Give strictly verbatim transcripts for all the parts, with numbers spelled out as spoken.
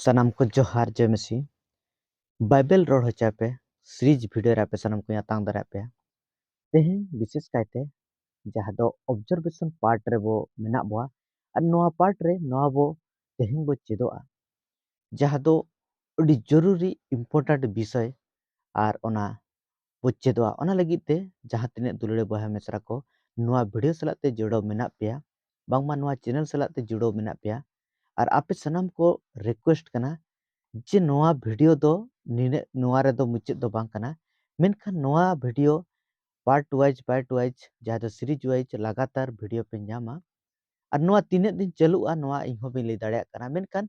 ᱥᱟᱱᱟᱢ ᱠᱚ ᱡᱚᱦᱟᱨ, ᱡᱚᱭ ᱢᱟᱹᱥᱤ᱾ ᱵᱟᱭᱵᱮᱞ ᱨᱚᱲ ᱦᱚᱪᱚ ᱟᱯᱮ ᱥᱤᱨᱤᱡᱽ ᱵᱷᱤᱰᱤᱭᱳ ᱨᱮ ᱟᱯᱮ ᱥᱟᱱᱟᱢ ᱠᱚᱧ ᱟᱛᱟᱝ ᱫᱟᱨᱟᱢ ᱯᱮᱭᱟ᱾ ᱛᱮᱦᱮᱧ ᱵᱤᱥᱮᱥ ᱠᱟᱭᱛᱮ ᱡᱟᱦᱟᱸ ᱫᱚ ᱚᱵᱡᱟᱨᱵᱷᱮᱥᱚᱱ ᱯᱟᱨᱴ ᱨᱮᱵᱚ ᱢᱮᱱᱟᱜ ᱵᱚᱣᱟ, ᱟᱨ ᱱᱚᱣᱟ ᱯᱟᱨᱴ ᱨᱮ ᱱᱚᱣᱟ ᱵᱚ ᱛᱮᱦᱮᱧ ᱵᱚ ᱪᱮᱫᱚᱜᱼᱟ, ᱡᱟᱦᱟᱸ ᱫᱚ ᱟᱹᱰᱤ ᱡᱚᱨᱩᱨᱤ ᱤᱢᱯᱚᱨᱴᱮᱱᱴ ᱵᱤᱥᱚᱭ, ᱟᱨ ᱚᱱᱟ ᱵᱚ ᱪᱮᱫᱚᱜᱼᱟ᱾ ᱚᱱᱟ ᱞᱟᱹᱜᱤᱫ ᱛᱮ ᱡᱟᱦᱟᱸ ᱛᱤᱱᱟᱹᱜ ᱫᱩᱞᱟᱹᱲᱤᱭᱟᱹ ᱵᱚᱭᱦᱟ ᱢᱤᱥᱨᱟ ᱠᱚ ᱱᱚᱣᱟ ᱵᱷᱤᱰᱤᱭᱳ ᱥᱟᱞᱟᱜ ᱛᱮ ᱡᱩᱲᱟᱹᱣ ᱢᱮᱱᱟᱜ ᱯᱮᱭᱟ, ᱵᱟᱝᱢᱟ ᱱᱚᱣᱟ ᱪᱮᱱᱮᱞ ᱥᱟᱞᱟᱜ ᱛᱮ ᱡᱩᱲᱟᱹᱣ ᱢᱮᱱᱟᱜ ᱯᱮᱭᱟ, ᱟᱨ ᱟᱯᱮ ᱥᱟᱱᱟᱢ ᱠᱚ ᱨᱤᱠᱩᱭᱮᱥᱴ ᱠᱟᱱᱟ ᱡᱮ ᱱᱚᱣᱟ ᱵᱷᱤᱰᱤᱭᱳ ᱫᱚ ᱱᱤᱱᱟᱹᱜ, ᱱᱚᱣᱟ ᱨᱮᱫᱚ ᱢᱩᱪᱟᱹᱫ ᱫᱚ ᱵᱟᱝ ᱠᱟᱱᱟ, ᱢᱮᱱᱠᱷᱟᱱ ᱱᱚᱣᱟ ᱵᱷᱤᱰᱤᱭᱳ ᱯᱟᱨᱴ ᱣᱟᱭᱤᱡᱽ ᱯᱟᱨᱴ ᱣᱟᱭᱤᱡᱽ, ᱡᱟᱦᱟᱸ ᱫᱚ ᱥᱤᱨᱤᱡᱽ ᱣᱟᱭᱤᱡᱽ ᱞᱟᱜᱟᱛᱟᱨ ᱵᱷᱤᱰᱤᱭᱳ ᱯᱮ ᱧᱟᱢᱟ᱾ ᱟᱨ ᱱᱚᱣᱟ ᱛᱤᱱᱟᱹᱜ ᱫᱤᱱ ᱪᱟᱹᱞᱩᱜᱼᱟ, ᱱᱚᱣᱟ ᱤᱧ ᱦᱚᱸ ᱵᱟᱹᱧ ᱞᱟᱹᱭ ᱫᱟᱲᱮᱭᱟᱜ ᱠᱟᱱᱟ, ᱢᱮᱱᱠᱷᱟᱱ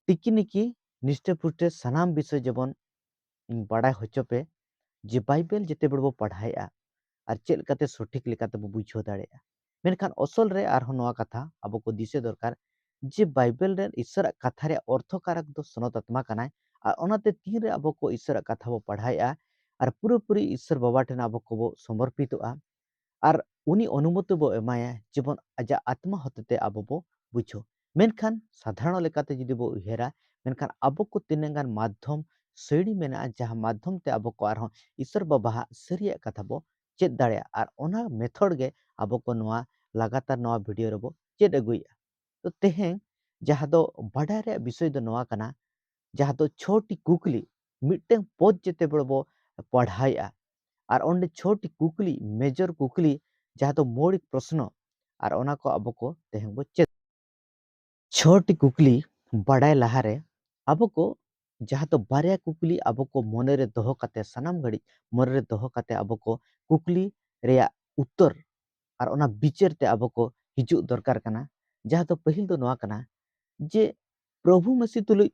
ᱴᱤᱠᱤ ᱱᱤᱠᱤ ᱱᱤᱥᱴᱟᱹ ᱯᱩᱥᱴᱟᱹ ᱥᱟᱱᱟᱢ ᱵᱤᱥᱚᱭ ᱡᱮᱢᱚᱱ ᱤᱧ ᱵᱟᱲᱟᱭ ᱦᱚᱪᱚ ᱯᱮ, ᱡᱮ ᱵᱟᱭᱵᱮᱞ ᱡᱮᱛᱮ ᱵᱮᱲ ᱵᱚ ᱯᱟᱲᱦᱟᱣᱮᱫᱼᱟ ᱟᱨ ᱪᱮᱫ ᱞᱮᱠᱟᱛᱮ ᱥᱚᱴᱷᱤᱠ ᱞᱮᱠᱟᱛᱮ ᱵᱚ ᱵᱩᱡᱷᱟᱹᱣ ᱫᱟᱲᱮᱭᱟᱜᱼᱟ᱾ ᱢᱮᱱᱠᱷᱟᱱ ᱚᱥᱚᱞ ᱨᱮ ᱟᱨᱦᱚᱸ ᱱᱚᱣᱟ ᱠᱟᱛᱷᱟ ᱟᱵᱚ ᱠᱚ ᱫᱤᱥᱟᱹ ᱫᱚᱨᱠᱟᱨ, ᱡᱮ ᱵᱟᱭᱵᱮᱞ ᱨᱮ ᱤᱥᱚᱨᱟᱜ ᱠᱟᱛᱷᱟ ᱨᱮᱭᱟᱜ ᱚᱨᱛᱷᱚᱠᱟᱨᱚᱠ ᱫᱚ ᱥᱚᱱᱚᱛ ᱟᱛᱢᱟ ᱠᱟᱱᱟᱭ᱾ ᱟᱨ ᱚᱱᱟᱛᱮ ᱛᱤᱱᱨᱮ ᱟᱵᱚ ᱠᱚ ᱤᱥᱚᱨᱟᱜ ᱠᱟᱛᱷᱟ ᱵᱚ ᱯᱟᱲᱦᱟᱣᱮᱫᱼᱟ ᱟᱨ ᱯᱩᱨᱟᱹᱯᱩᱨᱤ ᱤᱥᱚᱨ ᱵᱟᱵᱟ ᱴᱷᱮᱱ ᱟᱵᱚ ᱠᱚᱵᱚ ᱥᱚᱢᱚᱨᱯᱤᱛᱚᱜᱼᱟ, ᱟᱨ ᱩᱱᱤ ᱚᱱᱩᱢᱚᱛᱤ ᱵᱚ ᱮᱢᱟᱭᱟ, ᱡᱮᱢᱚᱱ ᱟᱡᱟᱜ ᱟᱛᱢᱟ ᱦᱚᱛᱮᱛᱮ ᱟᱵᱚ ᱵᱚ ᱵᱩᱡᱷᱟᱹᱣ᱾ ᱢᱮᱱᱠᱷᱟᱱ ᱥᱟᱫᱷᱟᱨᱚᱱ ᱞᱮᱠᱟᱛᱮ ᱡᱩᱫᱤ ᱵᱚ ᱩᱭᱦᱟᱹᱨᱟ, ᱢᱮᱱᱠᱷᱟᱱ ᱟᱵᱚ ᱠᱚ ᱛᱤᱱᱟᱹᱜ ᱜᱟᱱ ᱢᱟᱫᱽᱫᱷᱚᱢ ᱥᱟᱹᱲᱤ ᱢᱮᱱᱟᱜᱼᱟ, ᱡᱟᱦᱟᱸ ᱢᱟᱫᱽᱫᱷᱚᱢ ᱛᱮ ᱟᱵᱚ ᱠᱚ ᱟᱨᱦᱚᱸ ᱤᱥᱚᱨ ᱵᱟᱵᱟᱣᱟᱜ ᱥᱟᱹᱨᱤᱭᱟᱜ ᱠᱟᱛᱷᱟ ᱵᱚ ᱪᱮᱫ ᱫᱟᱲᱮᱭᱟᱜᱼᱟ᱾ ᱟᱨ ᱚᱱᱟ ᱢᱮᱛᱷᱚᱰ ᱜᱮ ᱟᱵᱚ ᱠᱚ ᱱᱚᱣᱟ ᱞᱟᱜᱟᱛᱟᱨ ᱱᱚᱣᱟ ᱵᱷᱤᱰᱤᱭᱳ ᱨᱮᱵᱚ ᱪᱮᱫ ᱟᱹᱜᱩᱭᱮᱫᱼᱟ᱾ ᱛᱚ ᱛᱮᱦᱮᱧ ᱡᱟᱦᱟᱸ ᱫᱚ ᱵᱟᱰᱟᱭ ᱨᱮᱭᱟᱜ ᱵᱤᱥᱚᱭ ᱫᱚ ᱱᱚᱣᱟ ᱠᱟᱱᱟ, ᱡᱟᱦᱟᱸ ᱫᱚ ᱪᱷᱚᱴᱤ ᱠᱩᱠᱞᱤ, ᱢᱤᱫᱴᱟᱝ ᱯᱚᱫ ᱡᱮᱛᱮ ᱵᱮᱲ ᱵᱚ ᱯᱟᱲᱦᱟᱣᱮᱫᱼᱟ, ᱟᱨ ᱚᱸᱰᱮ ᱪᱷᱚᱴᱤ ᱠᱩᱠᱞᱤ, ᱢᱮᱡᱚᱨ ᱠᱩᱠᱞᱤ, ᱡᱟᱦᱟᱸ ᱫᱚ ᱢᱳᱣᱲᱤᱠ ᱯᱨᱚᱥᱱᱚ, ᱟᱨ ᱚᱱᱟ ᱠᱚ ᱟᱵᱚ ᱠᱚ ᱛᱮᱦᱮᱧ ᱵᱚ ᱪᱮᱫ᱾ ᱪᱷᱚᱴᱤ ᱠᱩᱠᱞᱤ ᱵᱟᱰᱟᱭ ᱞᱟᱦᱟᱨᱮ ᱟᱵᱚ ᱠᱚ ᱡᱟᱦᱟᱸ ᱫᱚ ᱵᱟᱨᱭᱟ ᱠᱩᱠᱞᱤ ᱟᱵᱚ ᱠᱚ ᱢᱚᱱᱮ ᱨᱮ ᱫᱚᱦᱚ ᱠᱟᱛᱮ, ᱥᱟᱱᱟᱢ ᱜᱷᱟᱹᱲᱤᱡ ᱢᱚᱱᱮ ᱨᱮ ᱫᱚᱦᱚ ᱠᱟᱛᱮ ᱟᱵᱚ ᱠᱚ ᱠᱩᱠᱞᱤ ᱨᱮᱭᱟᱜ ᱩᱛᱛᱚᱨ ᱟᱨ ᱚᱱᱟ ᱵᱤᱪᱟᱹᱨ ᱛᱮ ᱟᱵᱚ ᱠᱚ ᱦᱤᱡᱩᱜ ᱫᱚᱨᱠᱟᱨ ᱠᱟᱱᱟ᱾ ᱡᱟᱦᱟᱸ ᱫᱚ ᱯᱟᱹᱦᱤᱞ ᱫᱚ ᱱᱚᱣᱟ ᱠᱟᱱᱟ ᱡᱮ ᱯᱨᱚᱵᱷᱩ ᱢᱟᱹᱥᱤ ᱛᱩᱞᱩᱡ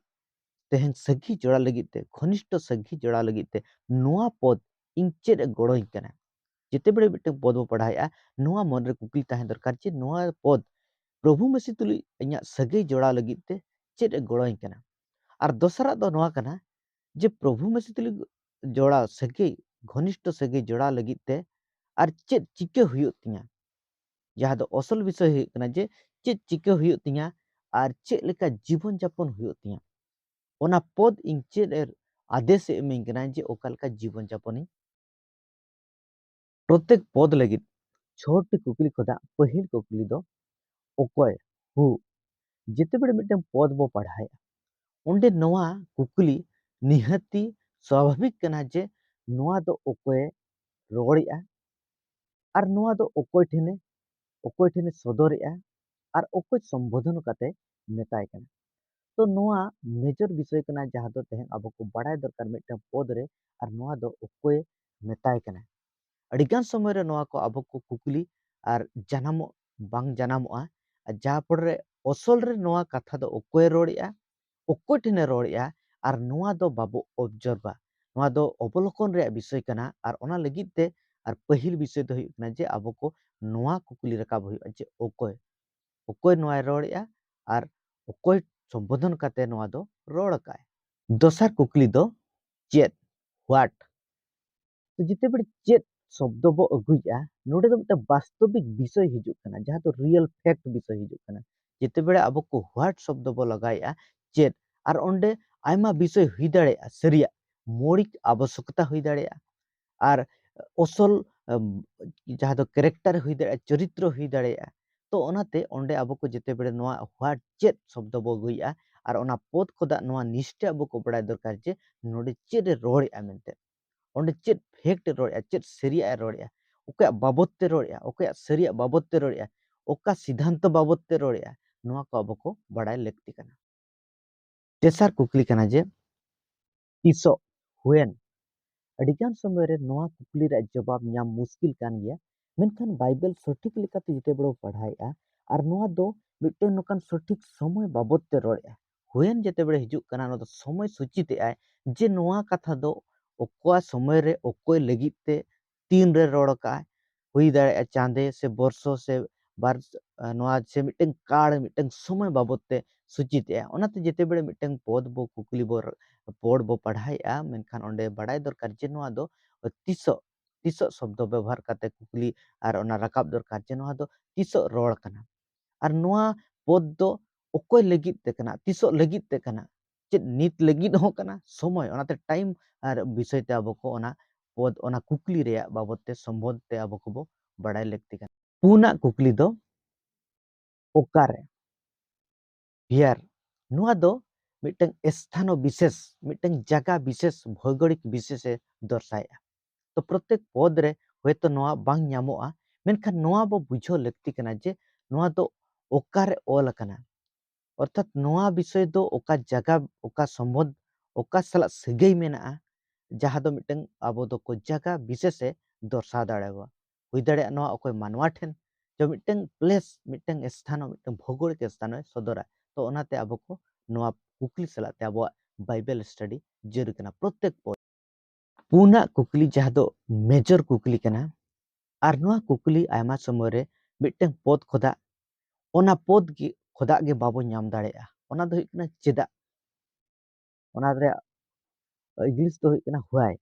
ᱛᱮᱦᱮᱧ ᱥᱟᱹᱜᱟᱹᱭ ᱡᱚᱲᱟᱣ ᱞᱟᱹᱜᱤᱫ ᱛᱮ, ᱜᱷᱚᱱᱤᱥᱴᱚ ᱥᱟᱹᱜᱟᱹᱭ ᱡᱚᱲᱟᱣ ᱞᱟᱹᱜᱤᱫ ᱛᱮ ᱱᱚᱣᱟ ᱯᱚᱫ ᱤᱧ ᱪᱮᱫ ᱮ ᱜᱚᱲᱚᱧ ᱠᱟᱱᱟ? ᱡᱮᱛᱮ ᱵᱮᱲᱮ ᱢᱤᱫᱴᱟᱝ ᱯᱚᱫ ᱵᱚ ᱯᱟᱲᱦᱟᱣᱮᱫᱼᱟ, ᱱᱚᱣᱟ ᱢᱚᱱᱮ ᱨᱮ ᱠᱩᱠᱞᱤ ᱛᱟᱦᱮᱸ ᱫᱚᱨᱠᱟᱨ ᱡᱮ ᱱᱚᱣᱟ ᱯᱚᱫ ᱯᱨᱚᱵᱷᱩ ᱢᱟᱹᱥᱤ ᱛᱩᱞᱩᱡ ᱤᱧᱟᱹᱜ ᱥᱟᱹᱜᱟᱹᱭ ᱡᱚᱲᱟᱣ ᱞᱟᱹᱜᱤᱫ ᱛᱮ ᱪᱮᱫ ᱮ ᱜᱚᱲᱚᱧ ᱠᱟᱱᱟ? ᱟᱨ ᱫᱚᱥᱟᱨᱟᱜ ᱫᱚ ᱱᱚᱣᱟ ᱠᱟᱱᱟ ᱡᱮ ᱯᱨᱚᱵᱷᱩ ᱢᱟᱹᱥᱤ ᱛᱩᱞᱩᱡ ᱡᱚᱲᱟᱣ ᱥᱟᱹᱜᱟᱹᱭ, ᱜᱷᱚᱱᱤᱥᱴᱚ ᱥᱟᱹᱜᱟᱹᱭ ᱡᱚᱲᱟᱣ ᱞᱟᱹᱜᱤᱫ ᱛᱮ ᱟᱨ ᱪᱮᱫ ᱪᱤᱠᱟᱹ ᱦᱩᱭᱩᱜ ᱛᱤᱧᱟ? ᱡᱟᱦᱟᱸ ᱫᱚ ᱚᱥᱚᱞ ᱵᱤᱥᱚᱭ ᱦᱩᱭᱩᱜ ᱠᱟᱱᱟ ᱡᱮ ᱪᱮᱫ ᱪᱤᱠᱟᱹ ᱦᱩᱭᱩᱜ ᱛᱤᱧᱟ ᱟᱨ ᱪᱮᱫ ᱞᱮᱠᱟ ᱡᱤᱵᱚᱱ ᱡᱟᱯᱚᱱ ᱦᱩᱭᱩᱜ ᱛᱤᱧᱟ᱾ ᱚᱱᱟ ᱯᱚᱫ ᱤᱧ ᱪᱮᱫ ᱮ ᱟᱫᱮᱥ ᱮ ᱤᱢᱟᱹᱧ ᱠᱟᱱᱟ ᱡᱮ ᱚᱠᱟ ᱞᱮᱠᱟ ᱡᱤᱵᱚᱱ ᱡᱟᱯᱚᱱᱤᱧ᱾ ᱯᱨᱚᱛᱮᱠ ᱯᱚᱫ ᱞᱟᱹᱜᱤᱫ ᱪᱷᱚᱴᱤ ᱠᱩᱠᱞᱤ ᱠᱷᱚᱱᱟᱜ ᱯᱟᱹᱦᱤᱞ ᱠᱩᱠᱞᱤ ᱫᱚ ᱚᱠᱚᱭ, ᱦᱩ᱾ ᱡᱮᱛᱮ ᱵᱮᱲᱮ ᱢᱤᱫᱴᱟᱝ ᱯᱚᱫ ᱵᱚ ᱯᱟᱲᱦᱟᱣᱮᱫᱼᱟ, ᱚᱸᱰᱮ ᱱᱚᱣᱟ ᱠᱩᱠᱞᱤ ᱱᱤᱦᱟᱹᱛᱤ ᱥᱟᱵᱷᱟᱵᱤᱠ ᱠᱟᱱᱟ ᱡᱮ ᱱᱚᱣᱟ ᱫᱚ ᱚᱠᱚᱭᱮ ᱨᱚᱲᱮᱫᱼᱟ ᱟᱨ ᱱᱚᱣᱟ ᱫᱚ ᱚᱠᱚᱭ ᱴᱷᱮᱱᱮ, ᱚᱠᱚᱭ ᱴᱷᱮᱱᱮ ᱥᱚᱫᱚᱨᱮᱫᱼᱟ ᱟᱨ ᱚᱠᱚᱭ ᱥᱚᱢᱵᱳᱫᱷᱚᱱ ᱠᱟᱛᱮ ᱢᱮᱛᱟᱭ ᱠᱟᱱᱟ᱾ ᱛᱚ ᱱᱚᱣᱟ ᱢᱮᱡᱚᱨ ᱵᱤᱥᱚᱭ ᱠᱟᱱᱟ ᱡᱟᱦᱟᱸ ᱫᱚ ᱛᱮᱦᱮᱧ ᱟᱵᱚ ᱠᱚ ᱵᱟᱲᱟᱭ ᱫᱚᱨᱠᱟᱨ ᱢᱤᱫᱴᱟᱝ ᱯᱚᱫ ᱨᱮ, ᱟᱨ ᱱᱚᱣᱟ ᱫᱚ ᱚᱠᱚᱭᱮ ᱢᱮᱛᱟᱭ ᱠᱟᱱᱟ᱾ ᱟᱹᱰᱤᱜᱟᱱ ᱥᱚᱢᱚᱭ ᱨᱮ ᱱᱚᱣᱟ ᱠᱚ ᱟᱵᱚ ᱠᱚ ᱠᱩᱠᱞᱤ ᱟᱨ ᱡᱟᱱᱟᱢᱚᱜ ᱵᱟᱝ ᱡᱟᱱᱟᱢᱚᱜᱼᱟ, ᱟᱨ ᱡᱟᱦᱟᱸ ᱯᱚᱨᱮ ᱚᱥᱚᱞ ᱨᱮ ᱱᱚᱣᱟ ᱠᱟᱛᱷᱟ ᱫᱚ ᱚᱠᱚᱭᱮ ᱨᱚᱲᱮᱫᱼᱟ, ᱚᱠᱚᱭ ᱴᱷᱮᱱᱮ ᱨᱚᱲᱮᱫᱼᱟ, ᱟᱨ ᱱᱚᱣᱟ ᱫᱚ ᱵᱟᱵᱚ ᱚᱵᱡᱟᱨᱵᱷᱟ᱾ ᱱᱚᱣᱟ ᱫᱚ ᱚᱵᱚᱞᱳᱠᱚᱱ ᱨᱮᱭᱟᱜ ᱵᱤᱥᱚᱭ ᱠᱟᱱᱟ, ᱟᱨ ᱚᱱᱟ ᱞᱟᱹᱜᱤᱫ ᱛᱮ ᱟᱨ ᱯᱟᱹᱦᱤᱞ ᱵᱤᱥᱚᱭ ᱫᱚ ᱦᱩᱭᱩᱜ ᱠᱟᱱᱟ ᱡᱮ ᱟᱵᱚ ᱠᱚ ᱱᱚᱣᱟ ᱠᱩᱠᱞᱤ ᱨᱟᱠᱟᱵ ᱦᱩᱭᱩᱜᱼᱟ ᱡᱮ ᱚᱠᱚᱭ, ᱚᱠᱚᱭ ᱱᱚᱣᱟᱭ ᱨᱚᱲᱮᱫᱼᱟ ᱟᱨ ᱚᱠᱚᱭ ᱥᱚᱢᱵᱳᱫᱷᱚᱱ ᱠᱟᱛᱮ ᱱᱚᱣᱟ ᱫᱚ ᱨᱚᱲ ᱟᱠᱟᱫᱼᱟᱭ᱾ ᱫᱚᱥᱟᱨ ᱠᱩᱠᱞᱤ ᱫᱚ ᱪᱮᱫ, what᱾ ᱛᱚ ᱡᱮᱛᱮ ᱵᱮᱲᱮ ᱪᱮᱫ ᱥᱚᱵᱫᱚ ᱵᱚ ᱟᱹᱜᱩᱭᱮᱫᱼᱟ, ᱱᱚᱰᱮ ᱫᱚ ᱢᱤᱫᱴᱟᱝ ᱵᱟᱥᱛᱚᱵᱤᱠ ᱵᱤᱥᱚᱭ ᱦᱤᱡᱩᱜ ᱠᱟᱱᱟ, ᱡᱟᱦᱟᱸ ᱫᱚ ᱨᱤᱭᱮᱞ ᱯᱷᱮᱠᱴ ᱵᱤᱥᱚᱭ ᱦᱤᱡᱩᱜ ᱠᱟᱱᱟ᱾ ᱡᱮᱛᱮ ᱵᱮᱲᱮ ᱟᱵᱚ ᱠᱚ what ᱥᱚᱵᱫᱚ ᱵᱚ ᱞᱟᱜᱟᱣᱮᱫᱼᱟ, ᱪᱮᱫ, ᱟᱨ ᱚᱸᱰᱮ ᱟᱭᱢᱟ ᱵᱤᱥᱚᱭ ᱦᱩᱭ ᱫᱟᱲᱮᱭᱟᱜᱼᱟ, ᱥᱟᱹᱨᱤᱭᱟᱜ ᱢᱳᱣᱲᱤᱠ ᱟᱵᱚᱥᱚᱠᱛᱟ ᱦᱩᱭ ᱫᱟᱲᱮᱭᱟᱜᱼᱟ, ᱟᱨ ᱚᱥᱚᱞ, ᱟᱢ, ᱡᱟᱦᱟᱸ ᱫᱚ ᱠᱮᱨᱮᱠᱴᱟᱨ ᱦᱩᱭ ᱫᱟᱲᱮᱭᱟᱜᱼᱟ, ᱪᱚᱨᱤᱛᱨᱚ ᱦᱩᱭ ᱫᱟᱲᱮᱭᱟᱜᱼᱟ᱾ ᱛᱚ ᱚᱱᱟᱛᱮ ᱚᱸᱰᱮ ᱟᱵᱚ ᱠᱚ ᱡᱮᱛᱮ ᱵᱮᱲᱮ ᱱᱚᱣᱟ what ᱪᱮᱫ ᱥᱚᱵᱫᱚ ᱵᱚ ᱟᱹᱜᱩᱭᱮᱫᱼᱟ ᱟᱨ ᱚᱱᱟ ᱯᱚᱫ ᱠᱷᱚᱱᱟᱜ ᱱᱚᱣᱟ ᱱᱤᱥᱪᱚᱭ ᱟᱵᱚ ᱠᱚ ᱵᱟᱲᱟᱭ ᱫᱚᱨᱠᱟᱨ ᱡᱮ ᱱᱚᱰᱮ ᱪᱮᱫ ᱮ ᱨᱚᱲᱮᱫᱼᱟ ᱢᱮᱱᱛᱮ, ᱚᱸᱰᱮ ᱪᱮᱫ ᱯᱷᱮᱠᱴ ᱮ ᱨᱚᱲᱮᱫᱼᱟ, ᱪᱮᱫ ᱥᱟᱹᱨᱤᱭᱟᱜ ᱮ ᱨᱚᱲᱮᱫᱼᱟ, ᱚᱠᱚᱭᱟᱜ ᱵᱟᱵᱚᱫ ᱛᱮ ᱨᱚᱲᱮᱫᱼᱟ, ᱚᱠᱚᱭᱟᱜ ᱥᱟᱹᱨᱤᱭᱟᱜ ᱵᱟᱵᱚᱫ ᱛᱮ ᱨᱚᱲᱮᱫᱼᱟ, ᱚᱠᱟ ᱥᱤᱫᱷᱟᱱᱛᱚ ᱵᱟᱵᱚᱫ ᱛᱮ ᱨᱚᱲᱮᱫᱼᱟ, ᱱᱚᱣᱟ ᱠᱚ ᱟᱵᱚ ᱠᱚ ᱵᱟᱲᱟᱭ ᱞᱟᱹᱠᱛᱤ ᱠᱟᱱᱟ᱾ ᱛᱮᱥᱟᱨ ᱠᱩᱠᱞᱤ ᱠᱟᱱᱟ ᱡᱮ ᱛᱤᱥᱚᱜ, when᱾ ᱟᱹᱰᱤᱜᱟᱱ ᱥᱚᱢᱚᱭ ᱨᱮ ᱱᱚᱣᱟ ᱠᱩᱠᱞᱤ ᱨᱮᱭᱟᱜ ᱡᱚᱵᱟᱵ ᱧᱟᱢ ᱢᱩᱥᱠᱤᱞ ᱠᱟᱱ ᱜᱮᱭᱟ, ᱢᱮᱱᱠᱷᱟᱱ ᱵᱟᱭᱵᱮᱞ ᱥᱚᱴᱷᱤᱠ ᱞᱮᱠᱟᱛᱮ ᱡᱮᱛᱮ ᱵᱮᱲᱮ ᱵᱚ ᱯᱟᱲᱦᱟᱣᱮᱫᱼᱟ ᱟᱨ ᱱᱚᱣᱟ ᱫᱚ ᱢᱤᱫᱴᱮᱱ ᱱᱚᱝᱠᱟᱱ ᱥᱚᱴᱷᱤᱠ ᱥᱚᱢᱚᱭ ᱵᱟᱵᱚᱫ ᱛᱮ ᱨᱚᱲᱮᱫᱼᱟ᱾ When ᱡᱮᱛᱮ ᱵᱮᱲᱮ ᱦᱤᱡᱩᱜ ᱠᱟᱱᱟ, ᱱᱚᱣᱟ ᱫᱚ ᱥᱚᱢᱚᱭ ᱥᱩᱪᱤᱛ ᱮᱫᱼᱟᱭ ᱡᱮ ᱱᱚᱣᱟ ᱠᱟᱛᱷᱟ ᱫᱚ ᱚᱠᱟ ᱥᱚᱢᱚᱭ ᱨᱮ ᱚᱠᱚᱭ ᱞᱟᱹᱜᱤᱫ ᱛᱮ ᱛᱤᱱ ᱨᱮ ᱨᱚᱲ ᱟᱠᱟᱫᱼᱟᱭ, ᱦᱩᱭ ᱫᱟᱲᱮᱭᱟᱜᱼᱟ ᱪᱟᱸᱫᱮ ᱥᱮ ᱵᱚᱨᱥᱚ ᱥᱮ ᱵᱟᱨ, ᱱᱚᱣᱟ ᱥᱮ ᱢᱤᱫᱴᱟᱝ ᱠᱟᱲ, ᱢᱤᱫᱴᱟᱝ ᱥᱚᱢᱚᱭ ᱵᱟᱵᱚᱫ ᱛᱮ ᱥᱩᱪᱤᱛ ᱮᱜᱼᱟ᱾ ᱚᱱᱟᱛᱮ ᱡᱮᱛᱮ ᱵᱮᱲᱮ ᱢᱤᱫᱴᱟᱝ ᱯᱚᱫ ᱵᱚ ᱠᱩᱠᱞᱤ ᱵᱚ ᱨ-, ᱯᱚᱫ ᱵᱚ ᱯᱟᱲᱦᱟᱣᱮᱜᱼᱟ, ᱢᱮᱱᱠᱷᱟᱱ ᱚᱸᱰᱮ ᱵᱟᱲᱟᱭ ᱫᱚᱨᱠᱟᱨ ᱡᱮ ᱱᱚᱣᱟ ᱫᱚ ᱛᱤᱥᱚᱜ, ᱛᱤᱥᱚᱜ ᱥᱚᱵᱫᱚ ᱵᱮᱵᱚᱦᱟᱨ ᱠᱟᱛᱮ ᱠᱩᱠᱞᱤ ᱟᱨ ᱚᱱᱟ ᱨᱟᱠᱟᱵ ᱫᱚᱨᱠᱟᱨ ᱡᱮ ᱱᱚᱣᱟ ᱫᱚ ᱛᱤᱥᱚᱜ ᱨᱚᱲ ᱠᱟᱱᱟ᱾ ᱟᱨ ᱱᱚᱣᱟ ᱯᱚᱫ ᱫᱚ ᱚᱠᱚᱭ ᱞᱟᱹᱜᱤᱫ ᱛᱮ ᱠᱟᱱᱟ, ᱛᱤᱥᱚᱜ ᱞᱟᱹᱜᱤᱫ ᱛᱮ ᱠᱟᱱᱟ᱾ ᱪᱮᱫ ᱱᱤᱛ ᱞᱟᱹᱜᱤᱫ ᱦᱚᱸ ᱠᱟᱱᱟ ᱥᱚᱢᱚᱭ, ᱚᱱᱟᱛᱮ time ᱟᱨ ᱵᱤᱥᱚᱭ ᱛᱮ ᱟᱵᱚ ᱠᱚ ᱚᱱᱟ ᱯᱚᱫ, ᱚᱱᱟ ᱠᱩᱠᱞᱤ ᱨᱮᱭᱟᱜ ᱵᱟᱵᱚᱛ ᱛᱮ ᱥᱚᱢᱵᱚᱱᱫᱷ ᱛᱮ ᱟᱵᱚ ᱠᱚᱵᱚ ᱵᱟᱲᱟᱭ ᱞᱟᱹᱠᱛᱤ ᱠᱟᱱᱟ᱾ ᱯᱩᱱᱟᱜ ᱠᱩᱠᱞᱤ ᱫᱚ ᱚᱠᱟᱨᱮ? ᱵᱷᱮᱭᱟᱨ, ᱱᱚᱣᱟ ᱫᱚ ᱢᱤᱫᱴᱟᱝ ᱥᱛᱷᱟᱱᱚ ᱵᱤᱥᱮᱥ, ᱢᱤᱫᱴᱟᱝ ᱡᱟᱭᱜᱟ ᱵᱤᱥᱮᱥ, ᱵᱷᱳᱜᱳᱞᱤᱠ ᱵᱤᱥᱮᱥ ᱮ ᱫᱚᱨᱥᱟᱭᱮᱫᱼᱟ᱾ ᱛᱚ ᱯᱨᱚᱛᱮᱠ ᱯᱚᱫ ᱨᱮ ᱦᱚᱭᱛᱚ ᱱᱚᱣᱟ ᱵᱟᱝ ᱧᱟᱢᱚᱜᱼᱟ, ᱢᱮᱱᱠᱷᱟᱱ ᱱᱚᱣᱟ ᱵᱚ ᱵᱩᱡᱷᱟᱹᱣ ᱞᱟᱹᱠᱛᱤ ᱠᱟᱱᱟ ᱡᱮ ᱱᱚᱣᱟ ᱫᱚ ᱚᱠᱟᱨᱮ ᱚᱞ ᱟᱠᱟᱱᱟ, ᱚᱨᱛᱷᱟᱛ ᱱᱚᱣᱟ ᱵᱤᱥᱚᱭ ᱫᱚ ᱚᱠᱟ ᱡᱟᱭᱜᱟ, ᱚᱠᱟ ᱥᱚᱢᱵᱚᱱᱫᱷ, ᱚᱠᱟ ᱥᱟᱞᱟᱜ ᱥᱟᱹᱜᱟᱹᱭ ᱢᱮᱱᱟᱜᱼᱟ, ᱡᱟᱦᱟᱸ ᱫᱚ ᱢᱤᱫᱴᱟᱝ ᱟᱵᱚ ᱫᱚᱠᱚ ᱡᱟᱭᱜᱟ ᱵᱤᱥᱮᱥ ᱮ ᱫᱚᱨᱥᱟᱣ ᱫᱟᱲᱮᱭᱟᱜᱼᱟ᱾ ᱦᱩᱭ ᱫᱟᱲᱮᱭᱟᱜᱼᱟ ᱱᱚᱣᱟ ᱚᱠᱚᱭ ᱢᱟᱱᱣᱟ ᱴᱷᱮᱱ, ᱡᱮ ᱢᱤᱫᱴᱟᱝ place, ᱢᱤᱫᱴᱟᱝ ᱥᱛᱷᱟᱱ, ᱢᱤᱫᱴᱟᱝ ᱵᱷᱳᱜᱳᱞᱤᱠ ᱥᱛᱷᱟᱱ ᱮ ᱥᱚᱫᱚᱨᱟ᱾ ᱛᱚ ᱚᱱᱟᱛᱮ ᱟᱵᱚ ᱠᱚ ᱱᱚᱣᱟ ᱠᱩᱠᱞᱤ ᱥᱟᱞᱟᱜ ᱛᱮ ᱟᱵᱚᱣᱟᱜ ᱵᱟᱭᱵᱮᱞ study ᱡᱟᱹᱨᱩᱲ ᱠᱟᱱᱟ ᱯᱨᱚᱛᱮᱠ ᱯᱚᱫ᱾ ᱯᱩᱱᱟᱜ ᱠᱩᱠᱞᱤ, ᱡᱟᱦᱟᱸ ᱫᱚ ᱢᱮᱡᱚᱨ ᱠᱩᱠᱞᱤ ᱠᱟᱱᱟ, ᱟᱨ ᱱᱚᱣᱟ ᱠᱩᱠᱞᱤ ᱟᱭᱢᱟ ᱥᱚᱢᱚᱭ ᱨᱮ ᱢᱤᱫᱴᱟᱝ ᱯᱚᱫ ᱠᱷᱚᱫᱟᱜ, ᱚᱱᱟ ᱯᱚᱫ ᱜᱮ ᱠᱷᱚᱫᱟᱜ ᱜᱮ ᱵᱟᱵᱚ ᱧᱟᱢ ᱫᱟᱲᱮᱭᱟᱜᱼᱟ᱾ ᱚᱱᱟ ᱫᱚ ᱦᱩᱭᱩᱜ ᱠᱟᱱᱟ ᱪᱮᱫᱟᱜ? ᱚᱱᱟ ᱨᱮᱭᱟᱜ English ᱫᱚ ᱦᱩᱭᱩᱜ ᱠᱟᱱᱟ why᱾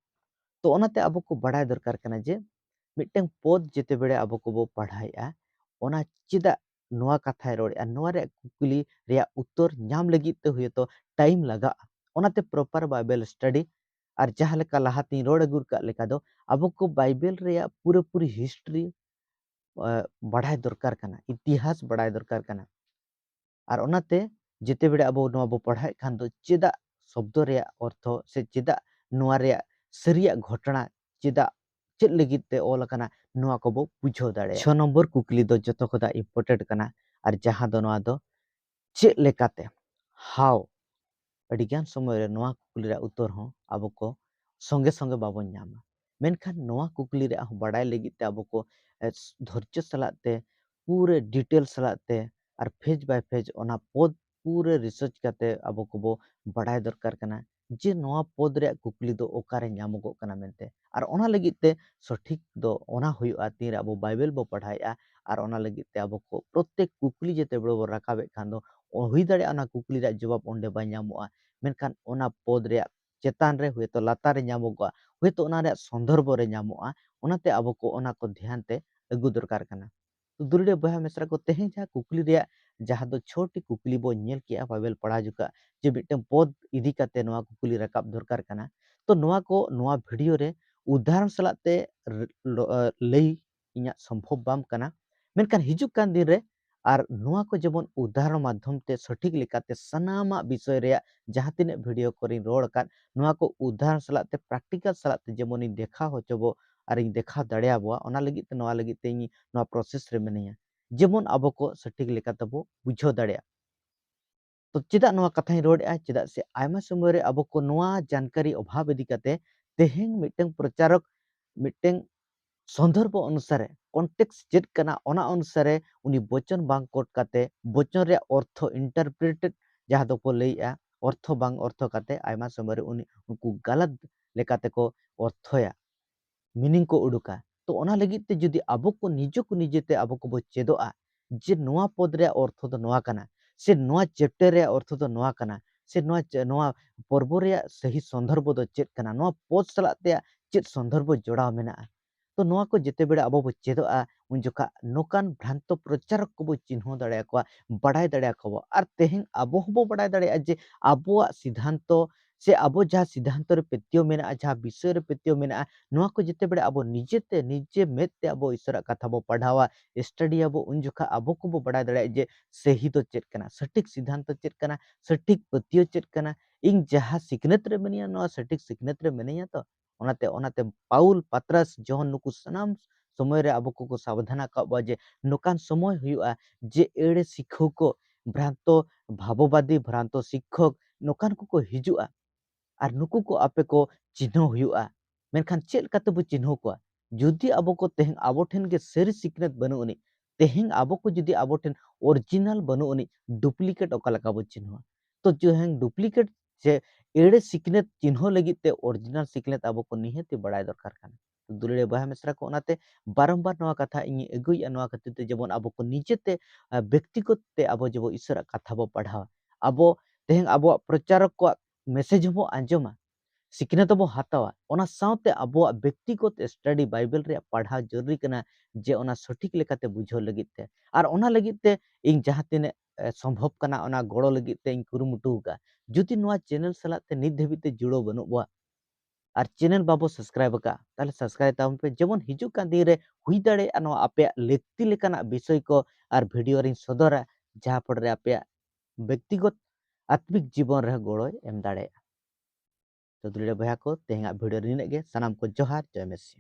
ᱛᱚ ᱚᱱᱟᱛᱮ ᱟᱵᱚ ᱠᱚ ᱵᱟᱲᱟᱭ ᱫᱚᱨᱠᱟᱨ ᱠᱟᱱᱟ ᱡᱮ ᱢᱤᱫᱴᱟᱝ ᱯᱚᱫ ᱡᱮᱛᱮ ᱵᱮᱲᱮ ᱟᱵᱚ ᱠᱚᱵᱚ ᱯᱟᱲᱦᱟᱣᱮᱫᱼᱟ, ᱚᱱᱟ ᱪᱮᱫᱟᱜ ᱱᱚᱣᱟ ᱠᱟᱛᱷᱟᱭ ᱨᱚᱲᱮᱫᱼᱟ, ᱱᱚᱣᱟ ᱨᱮᱭᱟᱜ ᱠᱩᱠᱞᱤ ᱨᱮᱭᱟᱜ ᱩᱛᱛᱚᱨ ᱧᱟᱢ ᱞᱟᱹᱜᱤᱫ ᱛᱮ ᱦᱚᱭᱛᱚ time ᱞᱟᱜᱟᱜᱼᱟ᱾ ᱚᱱᱟᱛᱮ proper Bible study, ᱟᱨ ᱡᱟᱦᱟᱸ ᱞᱮᱠᱟ ᱞᱟᱦᱟᱛᱤᱧ ᱨᱚᱲ ᱟᱹᱜᱩ ᱟᱠᱟᱫ ᱞᱮᱠᱟ ᱫᱚ, ᱟᱵᱚ ᱠᱚ ᱵᱟᱭᱵᱮᱞ ᱨᱮᱭᱟᱜ ᱯᱩᱨᱟᱹᱯᱩᱨᱤ history ᱵᱟᱲᱟᱭ ᱫᱚᱨᱠᱟᱨ ᱠᱟᱱᱟ, ᱤᱛᱤᱦᱟᱥ ᱵᱟᱲᱟᱭ ᱫᱚᱨᱠᱟᱨ ᱠᱟᱱᱟ᱾ ᱟᱨ ᱚᱱᱟᱛᱮ ᱡᱮᱛᱮ ᱵᱮᱲᱮ ᱟᱵᱚ ᱱᱚᱣᱟ ᱵᱚ ᱯᱟᱲᱦᱟᱣᱮᱫ ᱠᱷᱟᱱ ᱫᱚ ᱪᱮᱫᱟᱜ ᱥᱚᱵᱫᱚ ᱨᱮᱭᱟᱜ ᱚᱨᱛᱷᱚ ᱥᱮ ᱪᱮᱫᱟᱜ ᱱᱚᱣᱟ ᱨᱮᱭᱟᱜ ᱥᱟᱹᱨᱤᱭᱟᱜ ᱜᱷᱚᱴᱚᱱᱟ, ᱪᱮᱫᱟᱜ, ᱪᱮᱫ ᱞᱟᱹᱜᱤᱫ ᱛᱮ ᱚᱞ ᱟᱠᱟᱱᱟ, ᱱᱚᱣᱟ ᱠᱚᱵᱚ ᱵᱩᱡᱷᱟᱹᱣ ᱫᱟᱲᱮᱭᱟᱜᱼᱟ᱾ ᱪᱷᱚ ᱱᱚᱢᱵᱚᱨ ᱠᱩᱠᱞᱤ ᱫᱚ ᱡᱚᱛᱚ ᱠᱷᱚᱱᱟᱜ important ᱠᱟᱱᱟ, ᱟᱨ ᱡᱟᱦᱟᱸ ᱫᱚ ᱱᱚᱣᱟ ᱫᱚ ᱪᱮᱫ ᱞᱮᱠᱟᱛᱮ, how᱾ ᱟᱹᱰᱤᱜᱟᱱ ᱥᱚᱢᱚᱭ ᱨᱮ ᱱᱚᱣᱟ ᱠᱩᱠᱞᱤ ᱨᱮᱭᱟᱜ ᱩᱛᱛᱚᱨ ᱦᱚᱸ ᱟᱵᱚ ᱠᱚ ᱥᱚᱸᱜᱮ ᱥᱚᱸᱜᱮ ᱵᱟᱵᱚᱱ ᱧᱟᱢᱟ, ᱢᱮᱱᱠᱷᱟᱱ ᱱᱚᱣᱟ ᱠᱩᱠᱞᱤ ᱨᱮᱭᱟᱜ ᱦᱚᱸ ᱵᱟᱲᱟᱭ ᱞᱟᱹᱜᱤᱫ ᱛᱮ ᱟᱵᱚ ᱠᱚ ᱮ, ᱫᱷᱳᱨᱡᱚ ᱥᱟᱞᱟᱜ ᱛᱮ, ᱯᱩᱨᱟᱹ detail ᱥᱟᱞᱟᱜ ᱛᱮ ᱟᱨ page by page ᱚᱱᱟ ᱯᱚᱫ ᱯᱩᱨᱟᱹ research ᱠᱟᱛᱮ ᱟᱵᱚ ᱠᱚᱵᱚ ᱵᱟᱲᱟᱭ ᱫᱚᱨᱠᱟᱨ ᱠᱟᱱᱟ ᱡᱮ ᱱᱚᱣᱟ ᱯᱚᱫ ᱨᱮᱭᱟᱜ ᱠᱩᱠᱞᱤ ᱫᱚ ᱚᱠᱟᱨᱮ ᱧᱟᱢᱚᱜᱚᱜ ᱠᱟᱱᱟ ᱢᱮᱱᱛᱮ᱾ ᱟᱨ ᱚᱱᱟ ᱞᱟᱹᱜᱤᱫ ᱛᱮ ᱥᱚᱴᱷᱤᱠ ᱫᱚ ᱚᱱᱟ ᱦᱩᱭᱩᱜᱼᱟ ᱛᱤᱱᱨᱮ ᱟᱵᱚ ᱵᱟᱭᱵᱮᱞ ᱵᱚ ᱯᱟᱲᱦᱟᱣᱮᱫᱼᱟ, ᱟᱨ ᱚᱱᱟ ᱞᱟᱹᱜᱤᱫ ᱛᱮ ᱟᱵᱚ ᱠᱚ ᱯᱨᱚᱛᱮᱠ ᱠᱩᱠᱞᱤ ᱡᱮᱛᱮ ᱵᱮᱲᱮ ᱵᱚ ᱨᱟᱠᱟᱵᱮᱫ ᱠᱷᱟᱱ ᱫᱚ, ᱚ-, ᱦᱩᱭ ᱫᱟᱲᱮᱭᱟᱜᱼᱟ ᱚᱱᱟ ᱠᱩᱠᱞᱤ ᱨᱮᱭᱟᱜ ᱡᱚᱵᱟᱵ ᱚᱸᱰᱮ ᱵᱟᱭ ᱧᱟᱢᱚᱜᱼᱟ, ᱢᱮᱱᱠᱷᱟᱱ ᱚᱱᱟ ᱯᱚᱫ ᱨᱮᱭᱟᱜ ᱪᱮᱛᱟᱱ ᱨᱮ ᱦᱚᱭᱛᱳ ᱞᱟᱛᱟᱨ ᱨᱮ ᱧᱟᱢᱚᱜᱚᱜᱼᱟ, ᱦᱚᱭᱛᱳ ᱚᱱᱟ ᱨᱮᱭᱟᱜ ᱥᱚᱱᱫᱚᱨᱵᱷ ᱨᱮ ᱧᱟᱢᱚᱜᱼᱟ᱾ ᱚᱱᱟᱛᱮ ᱟᱵᱚ ᱠᱚ ᱚᱱᱟ ᱠᱚ ᱫᱷᱮᱭᱟᱱ ᱛᱮ ᱟᱹᱜᱩ ᱫᱚᱨᱠᱟᱨ ᱠᱟᱱᱟ᱾ ᱛᱚ ᱫᱩᱞᱟᱹᱲᱤᱭᱟᱹ ᱵᱚᱭᱦᱟ ᱢᱤᱥᱨᱟ ᱠᱚ, ᱛᱮᱦᱮᱧ ᱡᱟᱦᱟᱸ ᱠᱩᱠᱞᱤ ᱨᱮᱭᱟᱜ ᱡᱟᱦᱟᱸ ᱫᱚ ᱪᱷᱚᱴᱤ ᱠᱩᱠᱞᱤ ᱵᱚ ᱧᱮᱞ ᱠᱮᱜᱼᱟ ᱵᱟᱭᱵᱮᱞ ᱯᱟᱲᱦᱟᱣ ᱡᱚᱠᱷᱟᱜ, ᱡᱮ ᱢᱤᱫᱴᱟᱝ ᱯᱚᱫ ᱤᱫᱤ ᱠᱟᱛᱮ ᱱᱚᱣᱟ ᱠᱩᱠᱞᱤ ᱨᱟᱠᱟᱵ ᱫᱚᱨᱠᱟᱨ ᱠᱟᱱᱟ᱾ ᱛᱚ ᱱᱚᱣᱟ ᱠᱚ ᱱᱚᱣᱟ ᱵᱷᱤᱰᱤᱭᱳ ᱨᱮ ᱩᱫᱟᱦᱚᱨᱚᱱ ᱥᱟᱞᱟᱜ ᱛᱮ ᱨ- ᱞᱚ- ᱞᱟᱹᱭ ᱤᱧᱟᱹᱜ ᱥᱚᱢᱵᱷᱚᱵ ᱵᱟᱝ ᱠᱟᱱᱟ᱾ ᱢᱮᱱᱠᱷᱟᱱ ᱦᱤᱡᱩᱜ ᱠᱟᱱ ᱫᱤᱱ ᱨᱮ ᱟᱨ ᱱᱚᱣᱟ ᱠᱚ ᱡᱮᱢᱚᱱ ᱩᱫᱟᱦᱚᱨᱚᱱ ᱢᱟᱫᱽᱫᱷᱚᱢ ᱛᱮ ᱥᱚᱴᱷᱤᱠ ᱞᱮᱠᱟᱛᱮ ᱥᱟᱱᱟᱢᱟᱜ ᱵᱤᱥᱚᱭ ᱨᱮᱭᱟᱜ ᱡᱟᱦᱟᱸ ᱛᱤᱱᱟᱹᱜ ᱵᱷᱤᱰᱤᱭᱳ ᱠᱚᱨᱮᱧ ᱨᱚᱲ ᱟᱠᱟᱫ, ᱱᱚᱣᱟ ᱠᱚ ᱩᱫᱟᱦᱚᱨᱚᱱ ᱥᱟᱞᱟᱜ ᱛᱮ ᱯᱨᱮᱠᱴᱤᱠᱟᱞ ᱥᱟᱞᱟᱜ ᱛᱮ ᱡᱮᱢᱚᱱᱤᱧ ᱫᱮᱠᱷᱟᱣ ᱦᱚᱪᱚ ᱵᱚ ᱟᱨᱤᱧ ᱫᱮᱠᱷᱟᱣ ᱫᱟᱲᱮᱭᱟᱵᱚᱣᱟ, ᱚᱱᱟ ᱞᱟᱹᱜᱤᱫ ᱛᱮ ᱱᱚᱣᱟ ᱞᱟᱹᱜᱤᱫ ᱛᱮ ᱤᱧ ᱱᱚᱣᱟ ᱯᱨᱚᱥᱮᱥ ᱨᱮ ᱢᱤᱱᱟᱹᱧᱟ, ᱡᱮᱢᱚᱱ ᱟᱵᱚ ᱠᱚ ᱥᱚᱴᱷᱤᱠ ᱞᱮᱠᱟ ᱛᱮᱵᱚ ᱵᱩᱡᱷᱟᱹᱣ ᱫᱟᱲᱮᱭᱟᱜᱼᱟ᱾ ᱛᱚ ᱪᱮᱫᱟᱜ ᱱᱚᱣᱟ ᱠᱟᱛᱷᱟᱧ ᱨᱚᱲᱮᱫᱼᱟ? ᱪᱮᱫᱟᱜ ᱥᱮ ᱟᱭᱢᱟ ᱥᱚᱢᱚᱭ ᱨᱮ ᱟᱵᱚ ᱠᱚ ᱱᱚᱣᱟ ᱡᱟᱱᱠᱟᱨᱤ ᱚᱵᱷᱟᱵᱽ ᱤᱫᱤ ᱠᱟᱛᱮ ᱛᱮᱦᱮᱧ ᱢᱤᱫᱴᱟᱝ ᱯᱨᱚᱪᱟᱨᱚᱠ ᱢᱤᱫᱴᱟᱝ ᱥᱚᱱᱫᱚᱨᱵᱷ ᱚᱱᱩᱥᱟᱨᱮ, ᱠᱚᱱᱴᱮᱠᱥᱴ ᱪᱮᱫ ᱠᱟᱱᱟ, ᱚᱱᱟ ᱚᱱᱩᱥᱟᱨᱮ ᱩᱱᱤ ᱵᱚᱪᱚᱱ ᱵᱟᱝ ᱠᱳᱴ ᱠᱟᱛᱮ, ᱵᱚᱪᱚᱱ ᱨᱮᱭᱟᱜ ᱚᱨᱛᱷᱚ ᱤᱱᱴᱟᱨᱯᱨᱤᱴᱮᱰ ᱡᱟᱦᱟᱸ ᱫᱚᱠᱚ ᱞᱟᱹᱭᱮᱜᱼᱟ, ᱚᱨᱛᱷᱚ ᱵᱟᱝ ᱚᱨᱛᱷᱚ ᱠᱟᱛᱮ ᱟᱭᱢᱟ ᱥᱚᱢᱚᱭ ᱨᱮ ᱩᱱᱤ ᱩᱱᱠᱩ ᱜᱟᱞᱟᱛ ᱞᱮᱠᱟᱛᱮ ᱠᱚ ᱚᱨᱛᱷᱚᱭᱟ, ᱢᱤᱱᱤᱝ ᱠᱚ ᱩᱰᱩᱠᱟ᱾ ᱛᱚ ᱚᱱᱟ ᱞᱟᱹᱜᱤᱫ ᱛᱮ ᱡᱩᱫᱤ ᱟᱵᱚ ᱠᱚ ᱱᱤᱡᱮ ᱠᱚ ᱱᱤᱡᱮ ᱛᱮ ᱟᱵᱚ ᱠᱚᱵᱚ ᱪᱮᱫᱚᱜᱼᱟ ᱡᱮ ᱱᱚᱣᱟ ᱯᱚᱫ ᱨᱮᱭᱟᱜ ᱚᱨᱛᱷᱚ ᱫᱚ ᱱᱚᱣᱟ ᱠᱟᱱᱟ, ᱥᱮ ᱱᱚᱣᱟ ᱪᱮᱯᱴᱟᱨ ᱨᱮᱭᱟᱜ ᱚᱨᱛᱷᱚ ᱫᱚ ᱱᱚᱣᱟ ᱠᱟᱱᱟ, ᱥᱮ ᱱᱚᱣᱟ ᱪᱮ- ᱱᱚᱣᱟ ᱯᱚᱨᱵᱚ ᱨᱮᱭᱟᱜ ᱥᱟᱹᱦᱤ ᱥᱚᱱᱫᱚᱨᱵᱷ ᱫᱚ ᱪᱮᱫ ᱠᱟᱱᱟ, ᱱᱚᱣᱟ ᱯᱚᱫ ᱥᱟᱞᱟᱜ ᱛᱮᱭᱟᱜ ᱪᱮᱫ ᱥᱚᱱᱫᱚᱨᱵᱷ ᱡᱚᱲᱟᱣ ᱢᱮᱱᱟᱜᱼᱟ᱾ ᱛᱚ ᱱᱚᱣᱟ ᱠᱚ ᱡᱮᱛᱮ ᱵᱮᱲᱟ ᱟᱵᱚ ᱵᱚ ᱪᱮᱫᱚᱜᱼᱟ, ᱩᱱ ᱡᱚᱠᱷᱟ ᱱᱚᱝᱠᱟᱱ ᱵᱷᱨᱟᱱᱛᱚ ᱯᱨᱚᱪᱟᱨᱚᱠ ᱠᱚᱵᱚ ᱪᱤᱱᱦᱟᱹᱣ ᱫᱟᱲᱮᱭᱟᱠᱚᱣᱟ, ᱵᱟᱲᱟᱭ ᱫᱟᱲᱮᱭᱟᱠᱚᱣᱟ᱾ ᱟᱨ ᱛᱮᱦᱮᱧ ᱟᱵᱚ ᱦᱚᱸᱵᱚ ᱵᱟᱲᱟᱭ ᱫᱟᱲᱮᱭᱟᱜᱼᱟ ᱡᱮ ᱟᱵᱚᱣᱟᱜ ᱥᱤᱫᱷᱟᱱᱛᱚ ᱥᱮ ᱟᱵᱚ ᱡᱟᱦᱟᱸ ᱥᱤᱫᱷᱟᱱᱛᱚ ᱨᱮ ᱯᱟᱹᱛᱭᱟᱹᱣ ᱢᱮᱱᱟᱜᱼᱟ, ᱡᱟᱦᱟᱸ ᱵᱤᱥᱚᱭ ᱨᱮ ᱯᱟᱹᱛᱭᱟᱹᱣ ᱢᱮᱱᱟᱜᱼᱟ, ᱱᱚᱣᱟ ᱠᱚ ᱡᱮᱛᱮ ᱵᱮᱲᱟ ᱟᱵᱚ ᱱᱤᱡᱮᱛᱮ, ᱱᱤᱡᱮ ᱢᱮᱫ ᱛᱮ ᱟᱵᱚ ᱤᱥᱚᱨᱟᱜ ᱠᱟᱛᱷᱟ ᱵᱚ ᱯᱟᱲᱦᱟᱣᱟ, ᱥᱴᱟᱰᱤᱭᱟᱵᱚ, ᱩᱱ ᱡᱚᱠᱷᱟ ᱟᱵᱚ ᱠᱚᱵᱚ ᱵᱟᱲᱟᱭ ᱫᱟᱲᱮᱭᱟᱜᱼᱟ ᱡᱮ ᱥᱟᱹᱦᱤ ᱫᱚ ᱪᱮᱫ ᱠᱟᱱᱟ, ᱥᱚᱴᱷᱤᱠ ᱥᱤᱫᱷᱟᱱᱛᱚ ᱪᱮᱫ ᱠᱟᱱᱟ, ᱥᱚᱴᱷᱤᱠ ᱯᱟᱹᱛᱭᱟᱹᱣ ᱪᱮᱫ ᱠᱟᱱᱟ, ᱤᱧ ᱡᱟᱦᱟᱸ ᱥᱤᱠᱷᱱᱟᱹᱛ ᱨᱮ ᱢᱤᱱᱟᱹᱧᱟ, ᱱᱚᱣᱟ ᱥᱚᱴᱷᱤᱠ ᱥᱤᱠᱷᱱᱟᱹᱛ ᱨᱮ ᱢᱤᱱᱟᱹᱧᱟ ᱛᱚ? ᱚᱱᱟᱛᱮ, ᱚᱱᱟᱛᱮ ᱯᱟᱣᱩᱞ, ᱯᱟᱛᱨᱟᱥ, ᱡᱚᱦᱚᱱ, ᱱᱩᱠᱩ ᱥᱟᱱᱟᱢ ᱥᱚᱢᱚᱭ ᱨᱮ ᱟᱵᱚ ᱠᱚᱠᱚ ᱥᱟᱵᱫᱷᱟᱱ ᱟᱠᱟᱫ ᱵᱚᱱᱟ ᱡᱮ ᱱᱚᱝᱠᱟᱱ ᱥᱚᱢᱚᱭ ᱦᱩᱭᱩᱜᱼᱟ ᱡᱮ ᱮᱲᱮ ᱥᱤᱠᱷᱟᱹᱣ ᱠᱚ, ᱵᱷᱨᱟᱱᱛᱚ ᱵᱷᱟᱵᱚᱵᱟᱫᱤ, ᱵᱷᱨᱟᱱᱛᱚ ᱥᱤᱠᱷᱚᱠ, ᱱᱚᱝᱠᱟᱱ ᱠᱚᱠᱚ ᱦᱤᱡᱩᱜᱼᱟ᱾ ᱟᱨ ᱱᱩᱠᱩ ᱠᱚ ᱟᱯᱮ ᱠᱚ ᱪᱤᱱᱦᱟᱹᱣ ᱦᱩᱭᱩᱜᱼᱟ᱾ ᱢᱮᱱᱠᱷᱟᱱ ᱪᱮᱫ ᱞᱮᱠᱟ ᱛᱮᱵᱚ ᱪᱤᱱᱦᱟᱹᱣ ᱠᱚᱣᱟ? ᱡᱩᱫᱤ ᱟᱵᱚ ᱠᱚ ᱛᱮᱦᱮᱧ ᱟᱵᱚ ᱴᱷᱮᱱ ᱜᱮ ᱥᱟᱹᱨᱤ ᱥᱤᱠᱷᱱᱟᱹᱛ ᱵᱟᱹᱱᱩᱜ ᱟᱹᱱᱤᱡ, ᱛᱮᱦᱮᱧ ᱟᱵᱚ ᱠᱚ ᱡᱩᱫᱤ ᱟᱵᱚ ᱴᱷᱮᱱ ᱚᱨᱤᱡᱤᱱᱟᱞ ᱵᱟᱹᱱᱩᱜ ᱟᱹᱱᱤᱡ, ᱰᱩᱯᱞᱤᱠᱮᱴ ᱚᱠᱟ ᱞᱮᱠᱟ ᱵᱚ ᱪᱤᱱᱦᱟᱹᱣᱟ? ᱛᱚ ᱡᱮᱦᱮᱧ ᱰᱩᱯᱞᱤᱠᱮᱴ ᱥᱮ ᱮᱲᱮ ᱥᱤᱠᱷᱱᱟᱹᱛ ᱪᱤᱱᱦᱟᱹᱣ ᱞᱟᱹᱜᱤᱫ ᱛᱮ ᱚᱨᱤᱡᱤᱱᱟᱞ ᱥᱤᱠᱷᱱᱟᱹᱛ ᱟᱵᱚ ᱠᱚ ᱱᱤᱦᱟᱹᱛ ᱵᱟᱲᱟᱭ ᱫᱚᱨᱠᱟᱨ ᱠᱟᱱᱟ᱾ ᱫᱩᱞᱟᱹᱲᱤᱭᱟᱹ ᱵᱚᱭᱦᱟ ᱢᱤᱥᱨᱟ ᱠᱚ, ᱚᱱᱟᱛᱮ ᱵᱟᱨᱚᱢᱵᱟᱨ ᱱᱚᱣᱟ ᱠᱟᱛᱷᱟ ᱤᱧ ᱟᱹᱜᱩᱭᱮᱫᱼᱟ, ᱱᱚᱣᱟ ᱠᱷᱟᱹᱛᱤᱨ ᱛᱮ ᱡᱮᱢᱚᱱ ᱟᱵᱚ ᱠᱚ ᱱᱤᱡᱮᱛᱮ, ᱟ, ᱵᱮᱠᱛᱤᱜᱚᱛ ᱛᱮ ᱟᱵᱚ ᱡᱮᱵᱚ ᱤᱥᱚᱨᱟᱜ ᱠᱟᱛᱷᱟ ᱵᱚ ᱯᱟᱲᱦᱟᱣᱟ, ᱟᱵᱚ ᱛᱮᱦᱮᱧ ᱟᱵᱚᱣᱟᱜ ᱯᱨᱚᱪᱟᱨᱚᱠ ᱠᱚᱣᱟᱜ ᱢᱮᱥᱮᱡᱽ ᱦᱚᱸᱵᱚ ᱟᱸᱡᱚᱢᱟ, ᱥᱤᱠᱷᱱᱟᱹᱛ ᱵᱚ ᱦᱟᱛᱟᱣᱟ, ᱚᱱᱟ ᱥᱟᱶᱛᱮ ᱟᱵᱚᱣᱟᱜ ᱵᱮᱠᱛᱤᱜᱚᱛ ᱥᱴᱟᱰᱤ ᱵᱟᱭᱵᱮᱞ ᱨᱮᱭᱟᱜ ᱯᱟᱲᱦᱟᱣ ᱡᱚᱨᱩᱨᱤ ᱠᱟᱱᱟ, ᱡᱮ ᱚᱱᱟ ᱥᱚᱴᱷᱤᱠ ᱞᱮᱠᱟᱛᱮ ᱵᱩᱡᱷᱟᱹᱣ ᱞᱟᱹᱜᱤᱫ ᱛᱮ᱾ ᱟᱨ ᱚᱱᱟ ᱞᱟᱹᱜᱤᱫ ᱛᱮ ᱤᱧ ᱡᱟᱦᱟᱸ ᱛᱤᱱᱟᱹᱜ ᱮ, ᱥᱚᱢᱵᱷᱚᱵ ᱠᱟᱱᱟ, ᱚᱱᱟ ᱜᱚᱲᱚ ᱞᱟᱹᱜᱤᱫ ᱛᱮ ᱤᱧ ᱠᱩᱨᱩᱢᱩᱴᱩ ᱟᱠᱟᱫᱼᱟ᱾ ᱡᱩᱫᱤ ᱱᱚᱣᱟ ᱪᱮᱱᱮᱞ ᱥᱟᱞᱟᱜ ᱛᱮ ᱱᱤᱛ ᱫᱷᱟᱹᱵᱤᱡ ᱛᱮ ᱡᱩᱲᱟᱹᱣ ᱵᱟᱹᱱᱩᱜ ᱵᱚᱣᱟ ᱟᱨ ᱪᱮᱱᱮᱞ ᱵᱟᱵᱚ ᱥᱟᱵᱥᱠᱨᱟᱭᱤᱵ ᱟᱠᱟᱫᱼᱟ, ᱛᱟᱦᱚᱞᱮ ᱥᱟᱵᱥᱠᱨᱟᱭᱤᱵ ᱛᱟᱵᱚᱱ ᱯᱮ, ᱡᱮᱢᱚᱱ ᱦᱤᱡᱩᱜ ᱠᱟᱱ ᱫᱤᱱ ᱨᱮ ᱦᱩᱭ ᱫᱟᱲᱮᱭᱟᱜᱼᱟ ᱱᱚᱣᱟ ᱟᱯᱮᱭᱟᱜ ᱞᱟᱹᱠᱛᱤ ᱞᱮᱠᱟᱱᱟᱜ ᱵᱤᱥᱚᱭ ᱠᱚ ᱟᱨ ᱵᱷᱤᱰᱤᱭᱳ ᱨᱤᱧ ᱥᱚᱫᱚᱨᱟ, ᱡᱟᱦᱟᱸ ᱯᱚᱨᱮ ᱨᱮ ᱟᱯᱮᱭᱟᱜ ᱵᱮᱠᱛᱤᱜᱚᱛ ᱟᱛᱢᱤᱠ ᱡᱤᱵᱚᱱ ᱨᱮᱦᱚᱸ ᱜᱚᱲᱚᱭ ᱮᱢ ᱫᱟᱲᱮᱭᱟᱜᱼᱟ᱾ ᱛᱚ ᱫᱩᱞᱟᱹᱲᱤᱭᱟᱹ ᱵᱚᱭᱦᱟ ᱠᱚ, ᱛᱮᱦᱮᱧᱟᱜ ᱵᱷᱤᱰᱤᱭᱳ ᱨᱮ ᱱᱤᱱᱟᱹᱜ ᱜᱮ᱾ ᱥᱟᱱᱟᱢ ᱠᱚ ᱡᱚᱦᱟᱨ, ᱡᱚᱭ ᱢᱮᱥᱤ᱾